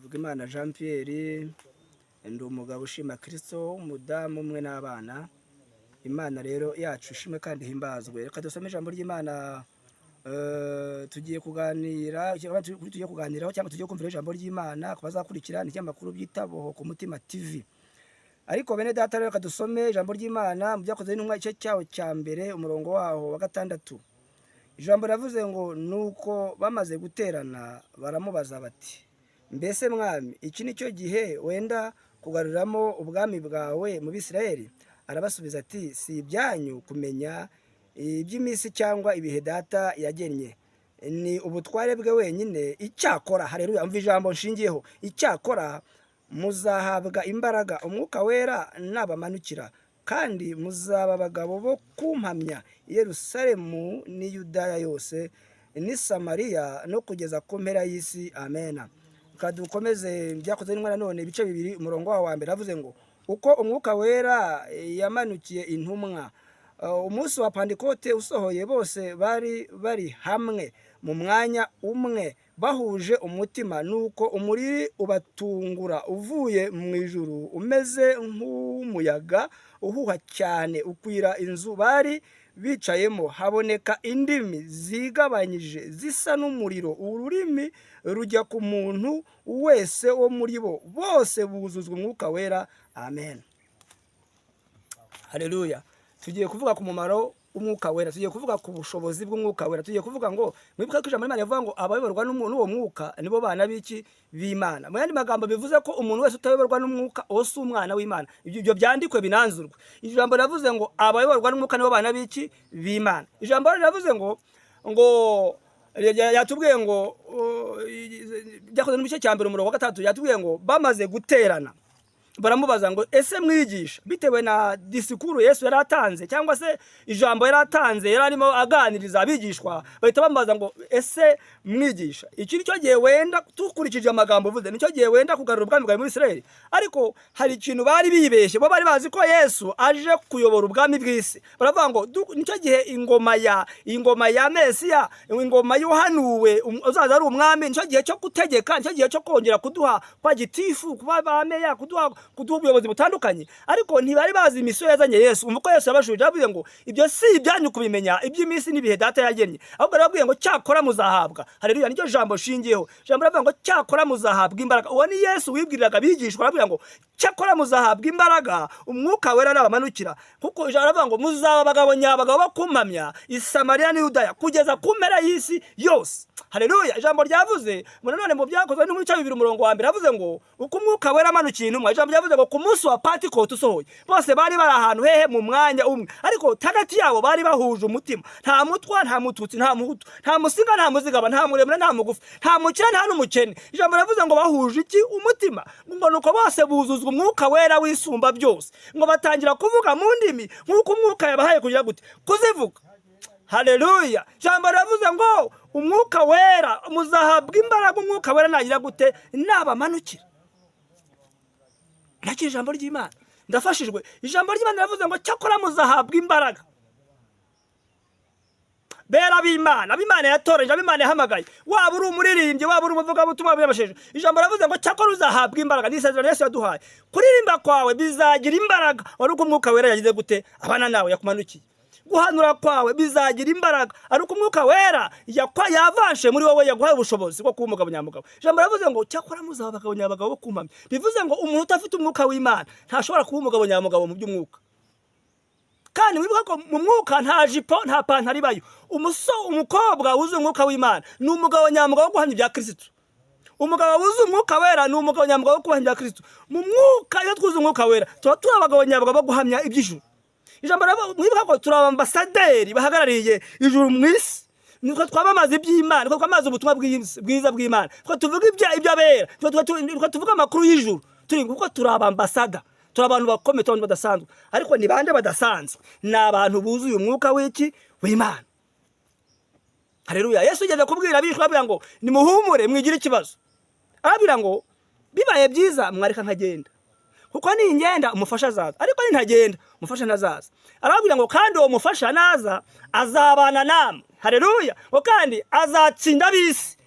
Havugimana Jean Pierre, ndi umugabo ushima Kristo, umudamu umwe n'abana. Imana rero yacu ishimwe kandi ihimbazwe. Reka dusome ijambo ry'Imana. Tugiye kuganira, tugiye kuganiraho cyangwa tugiye kumvira ijambo ry'Imana ku bazakurikira ni ikinyamakuru byita Boho ku Mutima TV. Ariko bene data, rero reka dusome ijambo ry'Imana mu Byakozwe n'Intumwa, igice cyaho cya mbere, umurongo waho wa gatandatu. Ijambo riravuze ngo: "Nuko bamaze guterana baramubaza bati: 'Mbese Mwami, iki ni cyo gihe wenda kugaruramo ubwami bwawe mu Bisirayeli?' Arabasubiza ati: 'Si ibyanyu kumenya iby'iminsi cyangwa ibihe Data yagennye, ni ubutware bwe wenyine. Icyakora,'" hareruya, umva ijambo nshingiyeho, "icyakora muzahabwa imbaraga Umwuka Wera nabamanukira, kandi muzaba abagabo bo kumpamya i Yerusalemu n'i Yudaya yose n'i Samariya no kugeza ku mpera y'isi. Amena." Reka dukomeze Byakozwe n'Intumwa nanone, ibice 2, umurongo waho wa mbere. Avuze ngo: "Uko Umwuka Wera yamanukiye intumwa. Umunsi wa Pantekote usohoye, bose bari bari hamwe mu mwanya umwe bahuje umutima. Nuko umuriri ubatungura uvuye mu ijuru umeze nk'umuyaga uhuha cyane, ukwira inzu bari bicayemo. Haboneka indimi zigabanyije zisa n'umuriro, ururimi rujya ku muntu wese wo muri bo. Bose buzuzwa Umwuka Wera." Amen, haleluya. Tugiye kuvuga ku mumaro w'Umwuka Wera, tugiye kuvuga ku bushobozi bw'Umwuka Wera. Tugiye kuvuga ngo mwibuke ko ijambo ry'Imana rivuga ngo abayoborwa n'uwo Mwuka nibo bana b'iki? B'Imana. Mu yandi magambo, bivuze ko umuntu wese utayoborwa n'Umwuka, uwo si umwana w'Imana. Ibyo byandikwe binanzurwe. Ijambo riravuze ngo abayoborwa n'Umwuka nibo bana b'iki? B'Imana. Ijambo riravuze ngo yatubwiye ngo Byakozwe mu gice cya mbere, umurongo wa gatandatu, yatubwiye ngo bamaze guterana baramubaza ngo: "Ese Mwigisha," bitewe na disikuru Yesu yari atanze cyangwa se ijambo yari atanze, yari arimo aganiriza abigishwa, bahita bamubaza ngo: "Ese Mwigisha, iki ni cyo gihe wenda, dukurikije amagambo uvuze, nicyo gihe wenda kugarura ubwami bwawe muri Israel?" Ariko hari ikintu bari bibeshye. Bo bari bazi ko Yesu aje kuyobora ubwami bw'isi. Baravuga ngo: "Nicyo gihe ingoma ya Mesiya, ingoma y'uhanuwe uzaza ari umwami, nicyo gihe cyo gutegeka, nicyo gihe cyo kongera kuduha kwa gitifu, kuba ba meya, kuduha ubuyobozi butandukanye." Ariko ntibari bazi misiyo yazanye Yesu. Umva uko Yesu yabashubije. Yababwiye ngo: "Ibyo si ibyanyu kubimenya iby'iminsi n'ibihe Data yagennye." Ahubwo yarababwiye ngo: "Cyakora muzahabwa." Haleluya, nicyo jambo nshingiyeho. Ijambo riravuga ngo: "Cyakora muzahabwa imbaraga." Uwo ni Yesu wibwiriraga abigishwa, arababwira ngo: "Cyakora muzahabwa imbaraga Umwuka Wera nabamanukira." Kuko ijambo riravuga ngo: "Muzaba abagabo nyabagabo bo kumpamya i Samariya n'i Yudaya kugeza ku mpera y'isi yose." Haleluya. Ijambo ryavuze ngo nanone mu Byakozwe no mu bice 2, umurongo wa mbere, havuze ngo uko Umwuka Wera amanukiye intumwa. Ijambo ryavuze ngo ku munsi wa Pantekote usohoye, bose bari bari ahantu hehe? Mu mwanya umwe. Ariko hagati yabo bari bahuje umutima. Nta mutwa, nta mututsi, nta muhutu, nta musinga, nta muzigaba, nta muremure, nta mugufi, nta mukire, nta n'umukene. Ijambo ryavuze ngo bahuje iki? Umutima. Ngo nuko bose buzuzwa Umwuka Wera wisumba byose, ngo batangira kuvuga mu ndimi nk'uko Umwuka yabahaye kugira gute? Kuzivuga. Haleluya. Ijambo riravuze ngo Umwuka Wera, muzahabwa imbaraga Umwuka Wera nagira gute? Nabamanukira. Nakira ijambo ry'Imana, ndafashijwe. Ijambo ry'Imana riravuze ngo: "Cyakora muzahabwa imbaraga." Bera b'Imana, ab'Imana yatoranije, ab'Imana yahamagaye, waba uri umuririmbyi, waba uri umuvugabutumwa, waba, ijambo riravuze ngo: "Cyakora uzahabwa imbaraga." Ni isezerano Yesu yaduhaye. Kuririmba kwawe bizagira imbaraga wari uko Umwuka Wera yagize gute? Abana nawe, yakumanukiye. Guhanura kwawe bizagira imbaraga ari uko Umwuka Wera yavashe muri wowe, yaguhaye ubushobozi bwo kuba umugabo nyamugabo. Ijambo riravuze ngo: "Cyakora muzaba abagabo nyabagabo bo kumpamya." Bivuze ngo umuntu udafite Umwuka w'Imana ntashobora kuba umugabo nyamugabo mu by'umwuka. Kandi wibuka ko mu mwuka nta jipo, nta pantaro ibayo. Umukobwa wuzuye Umwuka w'Imana ni umugabo nyamugabo wo guhamya ibya Kirisitu. Umugabo wuzuye Umwuka Wera ni umugabo nyamugabo wo guhamya ibya Kirisitu. Mu mwuka, iyo twuzuye Umwuka Wera, tuba turi abagabo nyabagabo bo guhamya iby'ijuru. Ijambo mwibuka ko turi abambasaderi bahagarariye ijuru mu isi. Nitwe twamamaza iby'Imana, nitwe twamamaza ubutumwa bwiza bw'Imana, nitwe tuvuga iby'abera, nitwe tuvuga amakuru y'ijuru turi, kuko turi abambasada, turi abantu bakomeye, turi abantu badasanzwe. Ariko ni bande badasanzwe? Ni abantu buzuye Umwuka w'iki? W'Imana. Haleluya. Yesu ugeze kubwira abigishwa, ababwira ngo: "Nimuhumure, mwigire ikibazo." Arababwira ngo: "Bibaye byiza mwareka nkagenda, kuko ningenda umufasha azaza, ariko nintagenda umufasha ntazaza." Arababwira ngo: "Kandi uwo mufasha naza azabana namwe." Haleluya. Ngo kandi azatsinda ab'isi.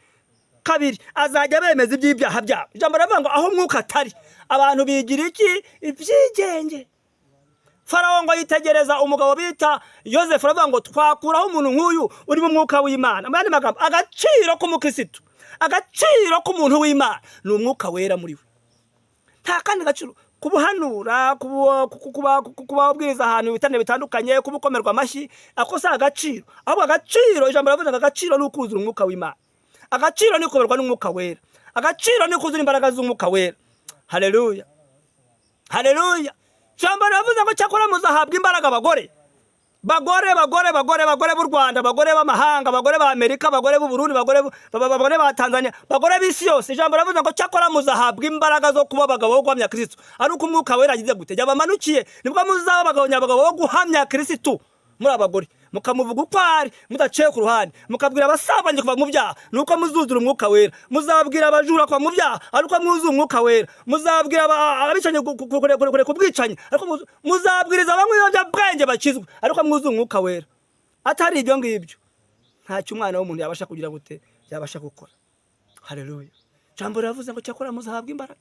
Kabiri, azajya bemeza iby'ibyaha byabo. Ijambo riravuga ngo aho umwuka atari, abantu bigira iki? Ibyigenge. Farawo ngo yitegereza umugabo bita Yosefu, aravuga ngo twakuraho umuntu nk'uyu urimo umwuka w'Imana? Mu yandi magambo, agaciro k'umukirisitu, agaciro k'umuntu w'Imana ni umwuka wera muri we, nta kandi gaciro. Kubuhanura, kuba ubwiriza ahantu ibitane bitandukanye, kuba ukomerwa amashyi, ako si agaciro. Ahubwo agaciro, ijambo riravuze ngo agaciro ni ukuzura umwuka w'Imana, agaciro ni kuyoborwa n'umwuka wera, agaciro ni kuzura imbaraga z'umwuka wera. Haleluya, haleluya! Ijambo riravuze ngo cyakora muzahabwa imbaraga. Abagore, bagore, bagore, bagore, bagore b'u Rwanda, bagore b'amahanga, bagore ba Amerika, bagore b'u Burundi, bagore ba Tanzania, bagore b'isi yose, ijambo riravuze ngo cyakora muzahabwa imbaraga zo kuba abagabo bo guhamya Kristo ari uko umwuka wera agize gute? Yabamanukiye. Nibwo muzaba abagabo nyabagabo bo guhamya Kristo muri abagore, mukamuvuga uko ari mudaciye ku ruhande, mukabwira abasambanyi kuva mu byaha, ni uko muzuzura umwuka wera. Muzabwira abajura kuva mu byaha ari uko mwuzuye umwuka wera. Muzabwira abicanyi kureka ubwicanyi, ariko muzabwiriza bamwe ibiyobyabwenge bakizwe ariko mwuzuye umwuka wera. Atari ibyo ngibyo, ntacyo umwana w'umuntu yabasha kugira gute? Yabasha gukora. Haleluya! Ijambo riravuze ngo cyakora muzahabwa imbaraga.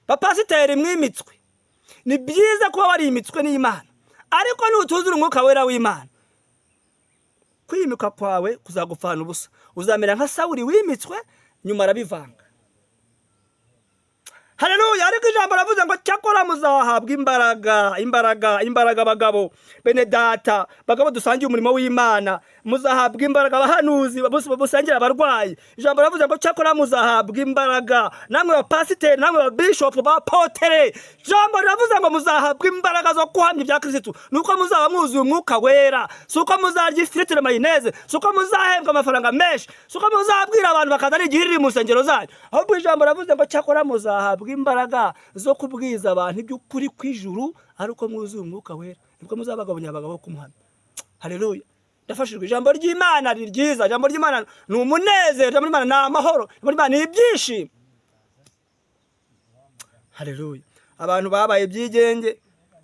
Bapasiteri mwimitswe, ni byiza kuba warimitswe n'Imana, ariko nutuzura umwuka wera w'Imana, kwimika kwawe kuzagupfana ubusa. Uzamera nka Sawuli wimitswe, nyuma arabivanga. Haleluya! Ariko ijambo ravuze ngo cyakora muzahabwa imbaraga, imbaraga, imbaraga. Abagabo bene data, bagabo dusangiye umurimo w'Imana, muzahabwa imbaraga. Abahanuzi busangira abarwayi, ijambo ravuze ngo cyakora muzahabwa imbaraga. Namwe bapasiteri, namwe babishopu, ba apotre, ijambo riravuze ngo muzahabwa imbaraga zo guhamya ibya Kirisitu nuko muzaba mwuzuye umwuka wera. Si uko muzarya ifiriti na mayonnaise, si uko muzahembwa amafaranga menshi, si uko muzabwira abantu bakaza ari igihiriri mu nsengero zanyu. Ahubwo ijambo ravuze ngo cyakora muzahabwa imbaraga zo kubwiza abantu iby'ukuri kw'ijuru ari uko mwuzuye umwuka wera. Nibwo muzaba abagabo nyabagabo bo kumuhamya. Haleluya! Ndafashijwe. Ijambo ry'Imana ni ryiza, ijambo ry'Imana ni umunezero, ijambo ry'Imana ni amahoro, ijambo ry'Imana ni ibyishimo. Haleluya! Abantu babaye ibyigenge,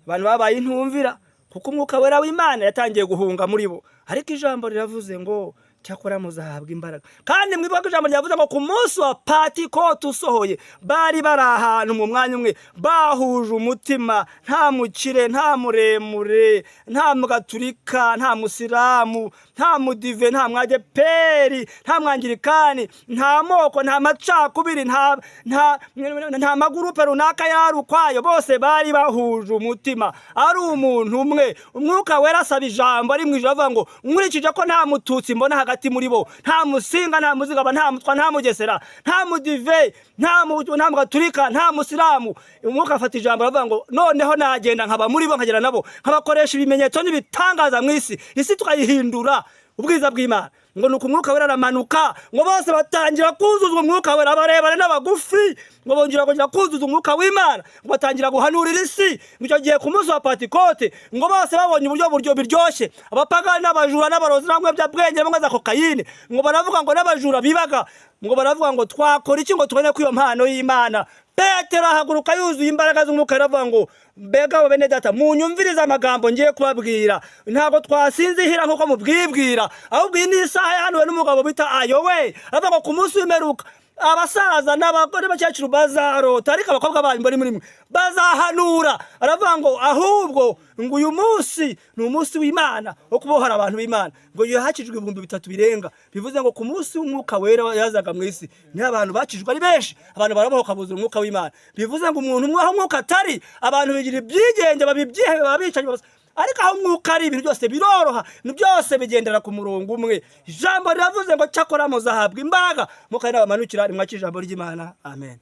abantu babaye intumvira, kuko umwuka wera w'Imana yatangiye guhunga muri bo. Ariko ijambo riravuze ngo cyakora muzahabwa imbaraga. Kandi mwibuke ko ijambo ryavuze ngo ku munsi wa Pantekote usohoye, bari bari ahantu mu mwanya umwe, bahuje umutima, nta mukire, nta muremure, nta mugaturika, nta musilamu, nta mudive, nta mwadeperi, nta mwangirikani, nta moko, nta macakubiri, nta magurupe runaka yari ukwayo. Bose bari bahuje umutima, ari umuntu umwe. Umwuka wera asaba ijambo ari mu ijoro, avuga ngo nkurikije ko nta mututsi mbona hagati muri bo, nta musinga, nta muzigaba, nta mutwa, nta mugesera, nta mudive, nta mugaturika, nta musilamu, umwuka afata ijambo aravuga ngo noneho nagenda nkaba muri bo, nkagera nabo, nkabakoresha ibimenyetso n'ibitangaza mu isi, isi tukayihindura ubwiza bw'Imana. Ngo nuko umwuka wera aramanuka, ngo bose batangira kuzuzwa umwuka wera, abarebare n'abagufi, ngo bongera kongera kuzuza umwuka w'Imana, ngo batangira guhanurira isi. Ngo icyo gihe ku munsi wa Pantekote, ngo bose babonye uburyo buryo biryoshye, abapagani n'abajura n'abarozi n'abanyabyabwenge bamwe za kokayine, ngo baravuga ngo n'abajura bibaga, ngo baravuga ngo twakora iki ngo tubone ko iyo mpano y'Imana? Petero ahaguruka yuzuye imbaraga z'umwuka, aravuga ngo mbega abo bene data, munyumvirize amagambo ngiye kubabwira. Ntabwo twasinzihira nk'uko mubwibwira, ahubwo iyi ni isaha yahanuwe n'umugabo bita Ayowe. Aravuga ngo ku munsi w'imperuka abasaza n'abagore n'abakecuru bazarota, ariko abakobwa banyu bari muri mwe bazahanura. Aravuga ngo ahubwo ngo uyu munsi ni umunsi w'Imana wo kubohora abantu b'Imana. Ngo iyo hakijwe 3000 birenga. Bivuze ngo ku munsi w'umwuka wera yazaga mu isi, niho abantu bakijwe ari benshi, abantu barabohoka buzura umwuka w'Imana. Bivuze ngo umuntu umwe, aho umwuka atari, abantu bigira ibyigenge, babibyihebe, babicanyi, ariko aho umwuka ari, ibintu byose biroroha, byose bigendera ku murongo umwe. Ijambo riravuze ngo cyakora muzahabwa imbaraga, mukari n'abamanukira. Nimwakira ijambo ry'Imana. Amen.